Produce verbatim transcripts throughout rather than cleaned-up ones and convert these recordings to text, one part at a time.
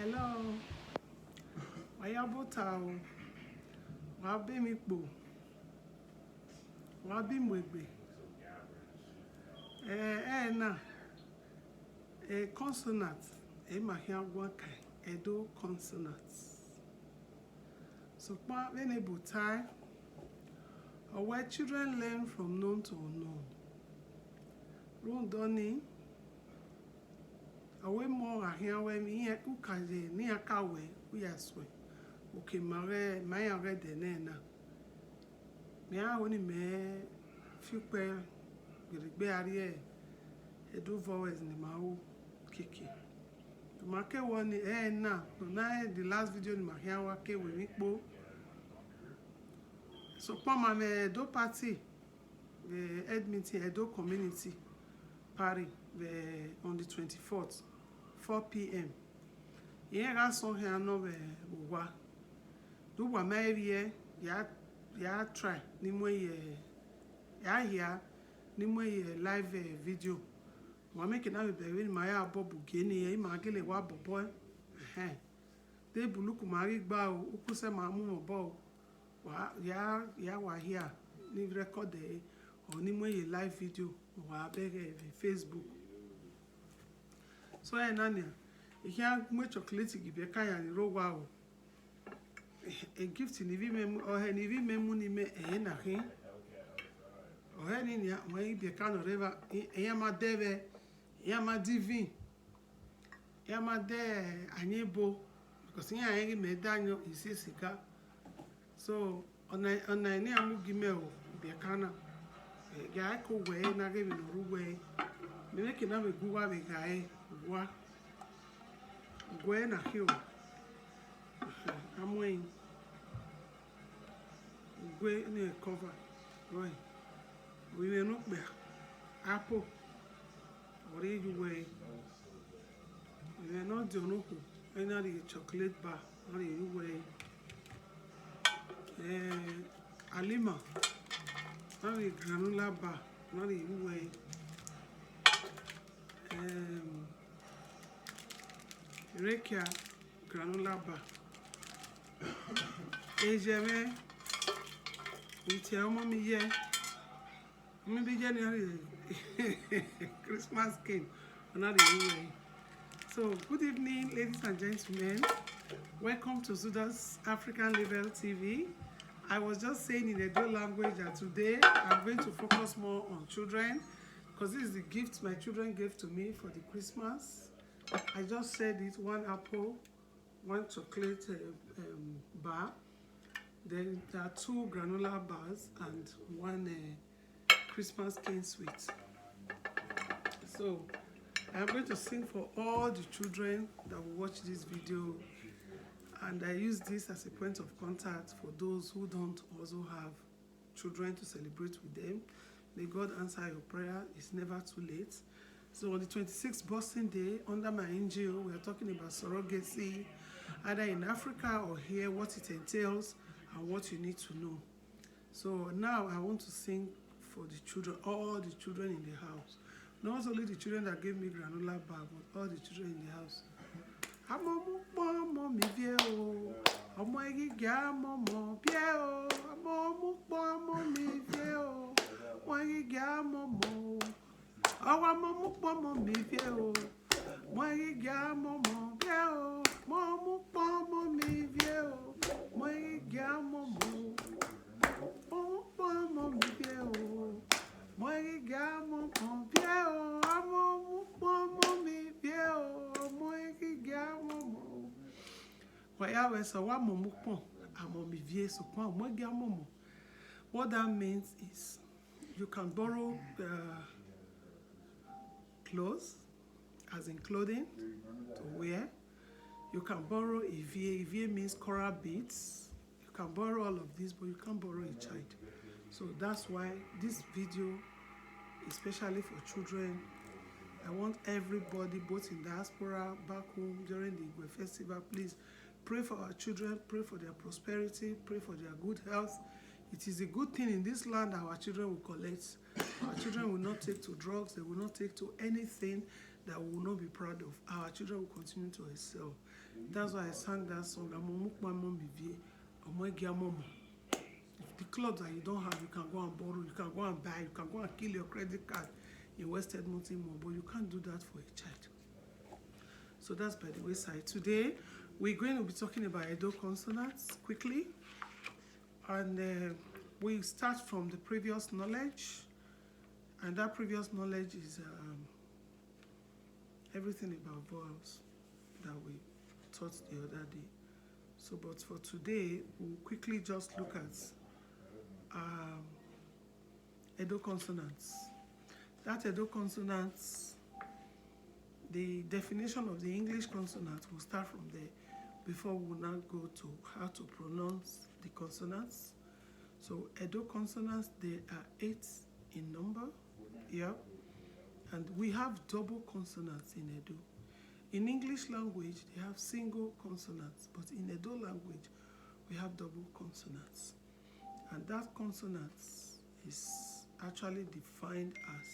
Hello, wa ya bota o, wa be mi kpo, wa be mu egbe. Eh, eh, na, eh, consonant, eh, ma khian guan kai, Edo consonant. Sokpan vbene ebo tae, ọ wẹẹ children learn from known to unknown. Rhunmwuda ọnii, ọ wẹẹ emọ gha khian wẹẹ emwi iran uka ye ne iran ka wẹ, u ya suẹn, oke ma ghẹ, ma iran ghẹ dẹ nẹ na. Mẹ a ho ne imẹ fi ukpẹ gbergbe a rhie Edo vowels ne ima ru keke. Ma ke wọ ni, eh, na, nọ na the last video ne ima khian wa ke wẹ emwi kpo. Sokpan ma mwẹ Edo party, eh, head meeting Edo community party, eh, on the twenty-fourth, four p.m. Irẹn gha sọn khian nọ vbe owa. Do uwa ma vbiẹ, ya, ya try ne I mu ẹre ye, ya hia ne I mu ẹre ye live, eh, video. Wa mẹ ke na vbe bẹghe ne ima ya bọbọ gie ne ima gele wa bọbọ, ẹhẹn. De buluku ma ghi gba o, uku sẹ ma mu mwẹ obọ o. Wa ya, ya wa hia ni record ẹre, ọ ni mu ẹre ye live video, wa bẹghe vbe Facebook. So, ẹ na nia, I khian mu chocolate gie ibiẹka ya ni rre owa o. E gift ni ivbi mẹ mu, ọhẹ ni ivbi mẹ mu ni mẹ, ẹre na khin. Ọhẹ ni nia, wẹ ibiẹka nọ rre evba, i-, iran ma dẹ vbe, iran ma dẹ ivin, iran ma dẹ ayẹnbo, because iran rẹn ghi mẹ da yan isi siga. So, ọna, ọna ne iran mu gi mẹ o, ibiẹka na. Eh, ya ko wẹ na ghe vbe ne ọ rre uwẹ. Mẹ vbe ke na vbe gu uwa vbe gha re, wa. Gue na khin o. A mu ẹre. Gue ne cover. Right. Ovbi mwẹ ne okpia. Apple. Ọ rhie ye uwẹ. Ovbi mwẹ ne ọ diọn ne okhuo. Ẹ na rhie chocolate bar. Ọ rhie ye uwẹ. Eh, Alima. Ọ rhie granola bar. Ọ rhie ye uwẹ. Em, Rekia granola bar. Ejẹ mwẹ, I tie ọmọ mi ye. Mi bi ye ni a rhie Christmas cake, ọ na rhie ye uwẹ. So, good evening, ladies and gentlemen. Welcome to Zuda's African Label T V. I was just saying in Edo language that today I'm going to focus more on children, 'cause this is the gift my children gave to me for the Christmas. I just said it, one apple, one chocolate, uh, um, bar. Then there are two granola bars and one, uh, Christmas cane sweet. So, I'm going to sing for all the children that will watch this video. And I use this as a point of contact for those who don't also have children to celebrate with them. May God answer your prayer. It's never too late. So on the twenty-sixth Boxing Day, under my N G O, we are talking about surrogacy, either in Africa or here, what it entails and what you need to know. So now I want to sing for the children, all the children in the house. Not only the children that gave me granola bar, but all the children in the house. Ọmọ mu kpọn ọmọ mi viẹ o, ọmọ ighigia ọmọ mọ viẹ o, ọmọ mu kpọn ọmọ mi viẹ o, ọmọ ighigia ọmọ mọ o. Ọwa ọmọ mu kpọn ọmọ mi viẹ o, ọmọ ighigia ọmọ mọ viẹ o, ọmọ mu kpọn ọmọ mi viẹ o, ọmọ ighigia ọmọ mọ o. Ọmọ mu kpọn ọmọ mi viẹ o, ọmọ ighigia ọmọ mọ viẹ o, ọmọ mu kpọn ọmọ mi viẹ o, ọmọ ighigia ọmọ mọ o. Wa ya vbe sẹ, wa mu ọmọ mu kpọn, ọmọ mi viẹ, sokpan ọmọ ighigia ọmọ mọ. What that means is you can borrow, uh, clothes, as in clothing to wear. You can borrow ivie. Ivie means coral beads. You can borrow all of this, but you can't borrow a child. So that's why this video, especially for children, I want everybody, both in diaspora, back home, during the Igue festival, please pray for our children, pray for their prosperity, pray for their good health. It is a good thing in this land that our children will collect. Our children will not take to drugs, they will not take to anything that we will not be proud of. Our children will continue to excel. That's why I sang that song, Ọmọ mu kpa ọmọ mivie, ọmọ ẹgia mọmọ. The clothes that you don't have, you can go and borrow, you can go and buy, you can go and kill your credit card in West Edmonton Mall, but you can't do that for a child. So that's by the wayside. Today, we're going to be talking about Edo consonants quickly. And uh, we start from the previous knowledge. And that previous knowledge is um, everything about vowels that we taught the other day. So, but for today, we'll quickly just look at um, Edo consonants. That Edo consonants, the definition of the English consonant, will start from there before we now go to how to pronounce the consonants. So Edo consonants, they are eight in number. Yeah. And we have double consonants in Edo. In English language, they have single consonants, but in Edo language, we have double consonants. And that consonant is actually defined as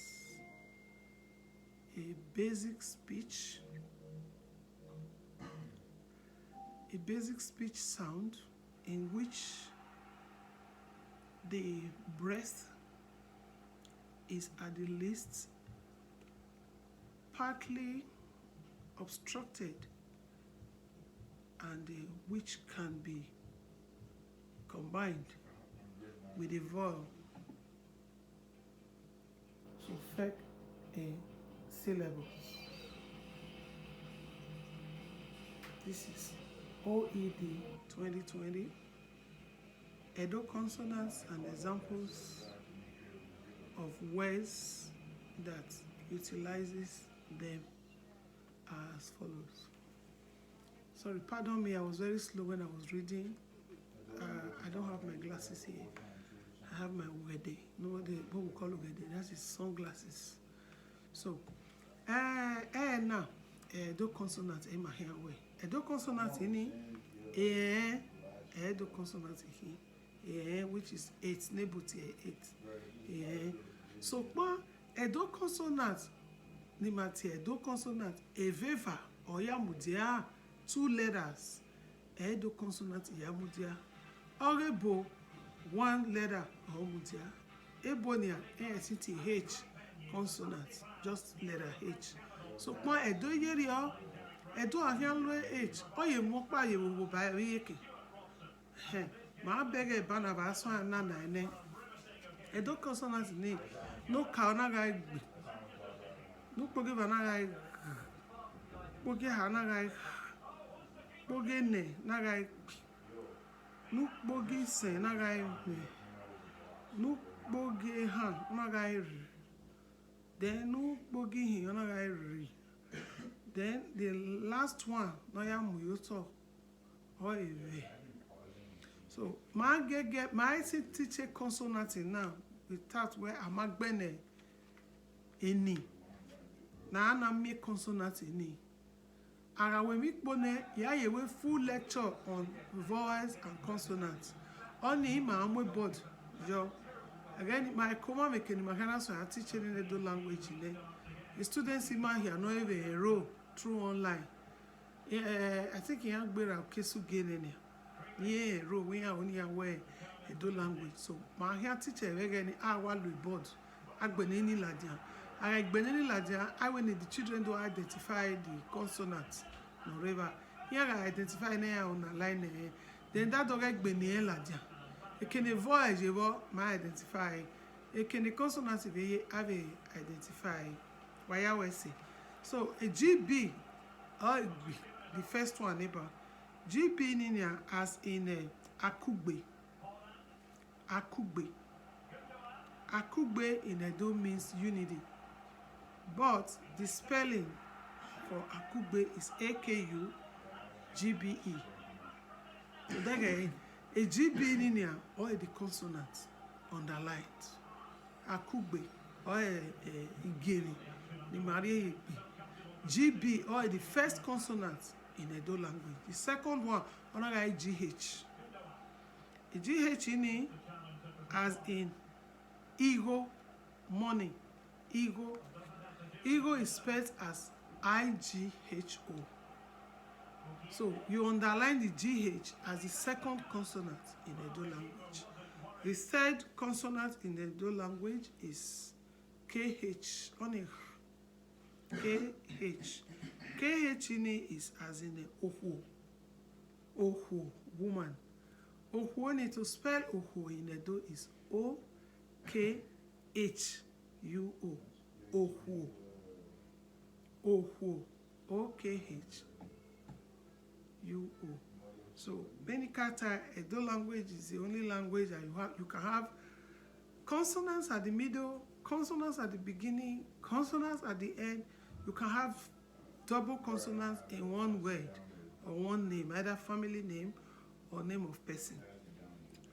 a basic speech, a basic speech sound in which the breath is at the least partly obstructed and uh, which can be combined with a vowel to effect a syllable. This is O E D twenty twenty. Edo consonants and examples of words that utilizes them are as follows. Sorry, pardon me, I was very slow when I was reading. Uh, I don't have my glasses here. I have my ogede. No, the, what we call ogede, that is sunglasses. So, eh, eh, now, eh, Edo consonant, eh, ma here we. Edo consonant ini, eh, eh, Edo consonant ini, eh, which is eight, nebuti eight. Eh, so, pa, Edo consonant, ni ma tie Edo consonant, eveva, ọ ya mudia two letters, Edo consonant ya mudia. Ọ ghe ebo, one letter ọ mudia. Ebo nia, ẹ i siti H consonant, just letter H. Sokpan Edo yerriọ, Edo a khian lo H, ọ ye mu ọkpa ye vbe obo ba ẹre iyeke. Ẹhẹn, ma bẹghe eba na vbe asọn na na nẹ. Edo consonant ni, ne oka ọ na gha gbe, ne ukpoghieva na gha gh, ukpoghiehọ na gha gh, ukpoghienẹ na gha gh, ne ukpoghisẹn na gha mwẹ, ne ukpoghiehọ na gha rri, then ne ukpoghihin ọ na gha rri, then the last one ne ọ ya mu ye otọ, ọ e vbe. So, ma gẹgẹ, ma i si teach consonant now, without wẹ a ma gbẹnnẹ eni ne a na miẹn consonant eni. A gha wẹ emwi kpo nẹ, ya ye wẹ full lecture on vowels and consonants. Ọnii ima mu board yọ. Ẹghẹ ne ima ko ma vbe eke ne ima khian na sẹ a teach eni Edo language nẹ. The students ima hia ne ọ vbe enroll through online. Eh, I think iran gberra ke Esugie nene. Iran enroll, iran ro ne iran wẹ Edo language. So, ma khian teach vbe ẹghẹ ne a wa lo board, a gbe nene ladian. A gha gbe nene ladian, I will need the children to identify the consonant ne ọ rre evba. Iran gha identify ne iran na line ẹre. Then that dọghe gbe ne iran ladian. Eke ne vowel ye vbọ, ma identify. Eke ne consonant vbe ye, a vbe identify. Wa ya wẹ ẹse. So, a G B, ọ gbe, the first one eba. G B ni nia as in, eh, akugbe. Akugbe. Akugbe in Edo means unity. But the spelling for akugbe is A K U G B E. So, that guy, a G B ni nia, ọ e the consonant underlined. Akugbe, ọ e, eh, igere, ni ma rhie ye egbe. G B, ọ e the first consonant in Edo language. The second one, ọ na gha G H. G H ni, as in igho, money, igho. Igho is spelled as I G H O. So you underline the G H as the second consonant in Edo language. The third consonant in Edo language is K H. Ọni K H. K H ini is as in okhuo. Okhuo, woman. Okhuo ni, to spell okhuo in Edo is O K H U O. Okhuo. Okhuo. O K H U O. So, many character, Edo language is the only language that you have, you can have consonants at the middle, consonants at the beginning, consonants at the end. You can have double consonants in one word or one name, either family name or name of person.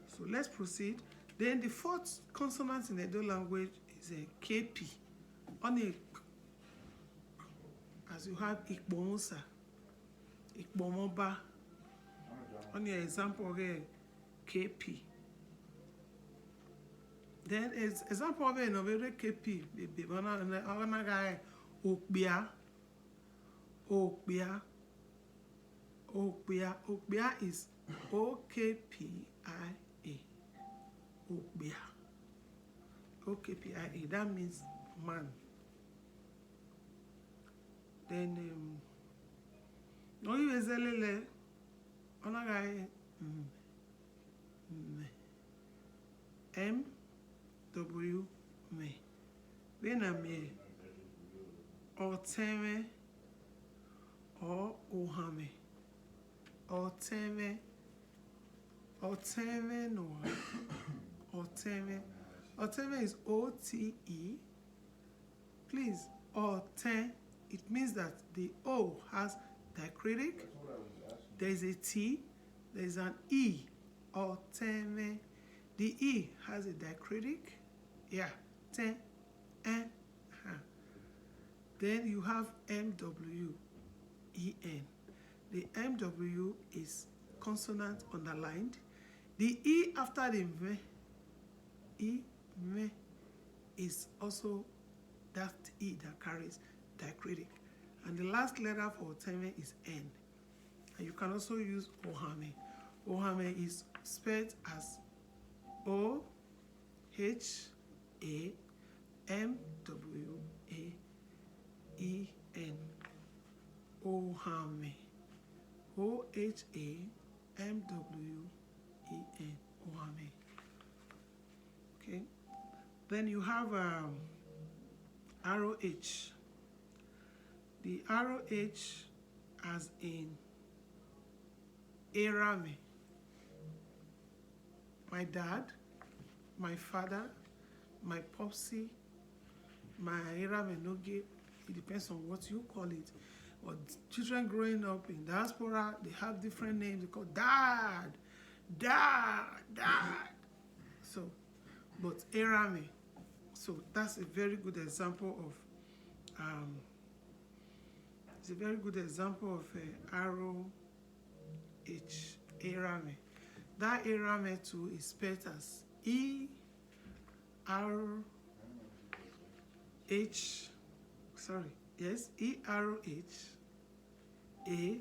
So let's proceed. Then the fourth consonant in Edo language is a K P. Ọni, as you have Ikpọmwọsa, Ikpọmwọba. Ọni example ọghe K P. Then ex-, example ọghe ne ọ vbe rre K P, bebe, ọ na, ọ na gha re okpia, okpia, okpia, okpia is O K P I A. Okpia. O K P I A, that means man. Then, um, ne ọ ghi vbe zẹ lele, ọ na gha re, mm, mm, M W mwẹ. Vbene a miẹn ọtẹn mwẹ, or ohan mwẹ, ọtẹn mwẹ, ọtẹn mwẹ nọ, ọtẹn mwẹ. Ọtẹn mwẹ is O T E. Please, ọtẹn, it means that the O has diacritic. There is a T, there is an E. Ọtẹn mwẹ. The E has a diacritic. Yeah, tẹn, ẹn, ha. Then you have M W E N. The M W is consonant underlined. The E after the mwẹ, E, mwẹ, is also that E that carries diacritic. And the last letter for ọtẹn mwẹ is N. And you can also use ohan mwẹ. Ohan mwẹ is spelled as O H A M W A E N. Ohan mwẹ. O H A M W E N. Ohan mwẹ. Okay. Then you have, um, R O H. The R O H as in erha mwẹ. My dad, my father, my popsy, my erha mwẹ nogie. It depends on what you call it. But children growing up in diaspora, they have different names. They call dad, dad, dad. So, but erha mwẹ. So that's a very good example of, um, it's a very good example of, uh, R O H, erha mwẹ. That erha mwẹ too is spelled as E R H, sorry, yes, E R H A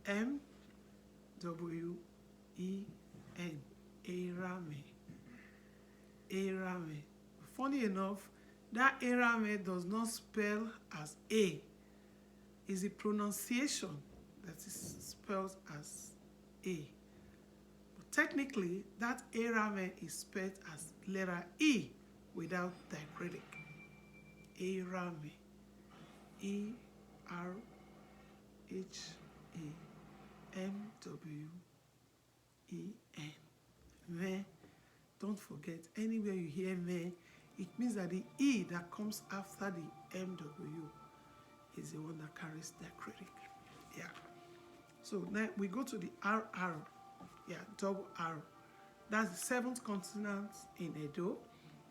M W E N, erha mwẹ, erha mwẹ. Funny enough, that erha mwẹ does not spell as A. Is the pronunciation that is spelled as A. But technically, that erha mwẹ is spelled as letter E without diacritic. Erha mwẹ. E R H A M W E N. Mwẹ. Don't forget, anywhere you hear mwẹ, it means that the E that comes after the M W is the one that carries diacritic. Yeah. So now we go to the R R. Yeah, double R. That's the seventh consonant in Edo.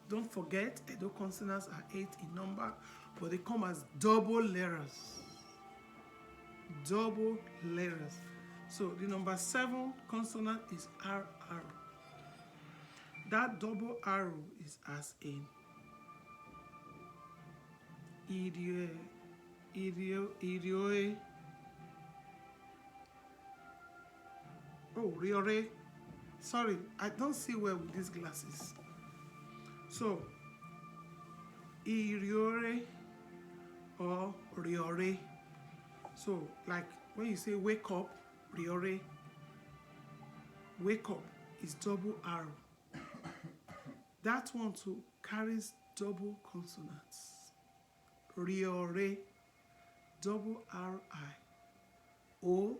Don't forget, Edo consonants are eight in number, but they come as double letters. Double letters. So the number seven consonant is R R. That double R is as in Irhiẹ, Irio, irioe. Oh, riore. Sorry, I don't see well with these glasses. So, iriore or riore. So, like when you say wake up, riore. Wake up is double R. That one too carries double consonants. Riore, double R I. O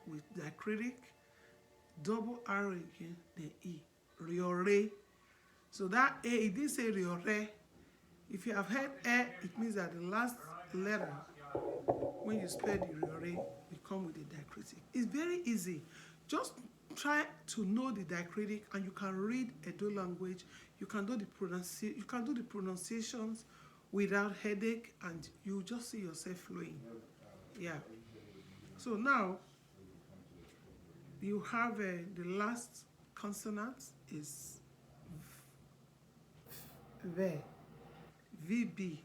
with diacritic, double R again, then E. Riore. So that A, it didn't say riore. If you have heard E, it means that the last letter, when you spell the riore, will come with the diacritic. It's very easy. Just try to know the diacritic, and you can read Edo language. You can do the pronunci-, you can do the pronunciations without headache, and you just see yourself flowing. Yeah. So now you have, uh, the last consonant is V, V B,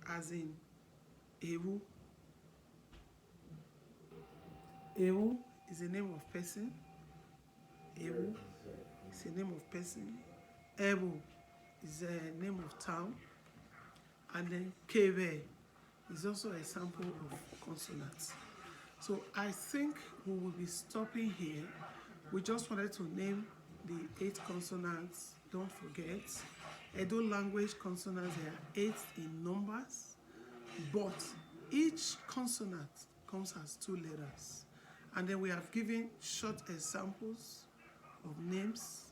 as in Ewu. Ewu is a name of person. Ewu is a name of person. Ewu is a name of town. And then Kevẹ is also a sample of consonants. So I think we will be stopping here. We just wanted to name the eight consonants. Don't forget, Edo language consonants, they are eight in numbers, but each consonant comes as two letters. And then we have given short examples of names.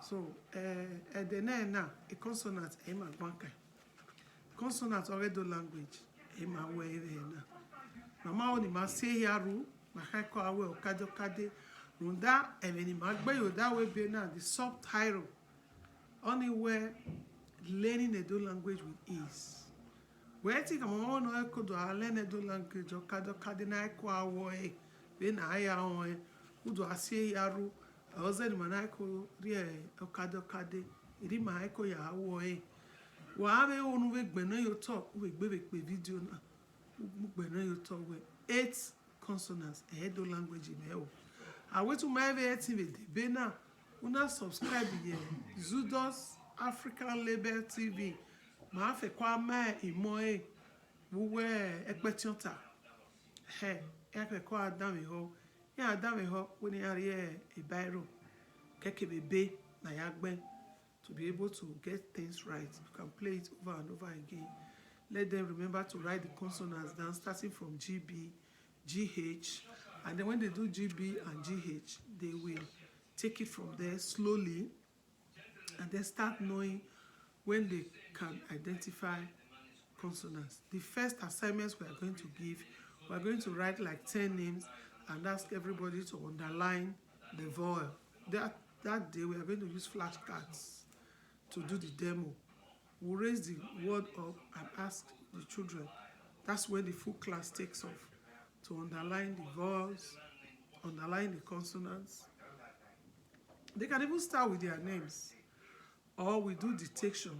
So, uh, Edo na, a consonant, ẹ i ma gban kan. Consonant ọghe Edo language, ẹ i ma wẹ vbe na. Ma ma ho ne ima si ehia ru, ma kha ẹko a wẹ ọkade ọkade. Rhunmwuda ẹmwẹ ne ima gbe ye odaro ebe na, the subtitle, ọnii wẹ learning Edo language with ease. Wẹ te khama ọmwa ne ọ ko do a learn Edo language ọkade ọkade, na ẹko a wẹ ọre, vbene a ya rẹn ọnrẹn, u do a si ehia ru, ọ zẹ ne ima na ẹko rrie ọkade ọkade, erriọ ima ẹko ya wẹ ọre. Wa vbe ho ne u vbe gbẹnnẹ ye otọ, u vbe gbe vbe kpe video na, u gbẹnnẹ ye otọ wẹ eight consonants, Edo language mẹ o. A wẹ te u ma vbe ẹtin vbe debe na, u na subscribe ye Exodus African Label T V. Ma fẹko a ma imọ ẹre vbe uwu ẹkpẹtiọnta. Hẹ, ẹ fẹko a danmwehọ, iran danmwehọ wẹ ne iran rhie ebairo, kẹkẹ vbe ebe ne a ya gbẹn. To be able to get things right, you can play it over and over again. Let them remember to write the consonants down, starting from G B, G H, and then when they do G B and G H, they will take it from there slowly and then start knowing when they can identify consonants. The first assignments we are going to give, we are going to write like ten names and ask everybody to underline the vowel. That, that day, we are going to use flashcards to do the demo. We'll raise the word up and ask the children. That's when the full class takes off to underline the vowels, underline the consonants. They can even start with their names, or we do detection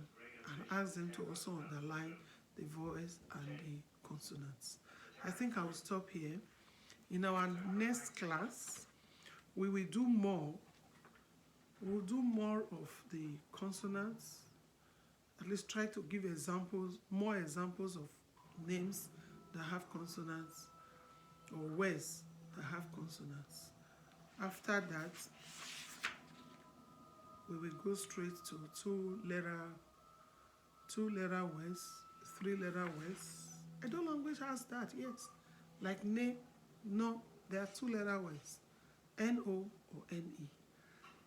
and ask them to also underline the vowels and the consonants. I think I will stop here. In our next class, we will do more. We'll do more of the consonants. At least try to give examples, more examples of names that have consonants or words that have consonants. After that, we will go straight to two letter, two letter words, three letter words. Edo language has that, yes. Like ne, no, there are two letter words, N O or N E.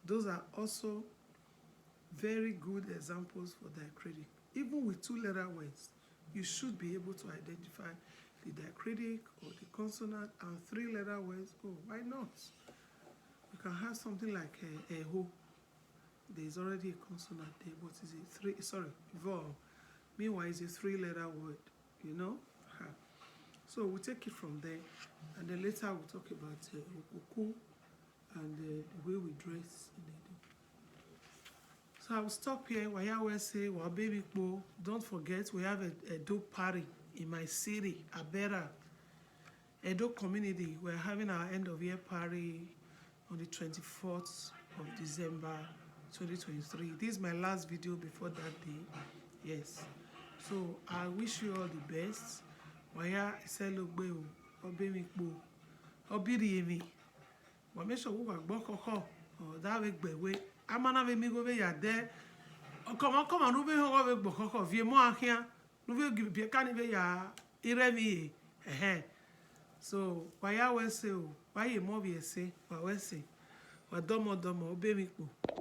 Those are also very good examples for diacritic. Even with two letter words, you should be able to identify the diacritic or the consonant, and three letter words. Oh, why not? You can have something like a, a ho. There is already a consonant there, but it's a three, sorry, vowel. Meanwhile, it's a three letter word, you know? Ha. So we'll take it from there, and then later we'll talk about, uh, okuku and, uh, the way we dress in Edo. So I'll stop here. Wa ya wẹ sẹ, wa be mi kpo. Don't forget, we have a, Edo party in my city, Abera, Edo community. We're having our end of year party on the twenty-fourth of December twenty twenty-three. This is my last video before that day. Yes. So I wish you all the best. Wa ya sẹ logbe o, ọ be emwi kpo, ọ be rhie emwi. Wa make sure wa gbe ọkhọkhọ, ọ da vbe gbe ẹwe. A ma na vbe miẹn igho vbe ya dẹ. Ọkọmwa ọkọmwa ne u vbe họn ọghọ vbe gbe ọkhọkhọ, viọ emọ khian, ne u vbe gi biẹ ka ni vbe ya rre emwi re. Ẹhẹn. So, wa ya wẹ ẹse o, wa ye emọ vbe ẹse, wa wẹ ẹse. Wa dọmọ dọmọ, ọ be emwi kpo.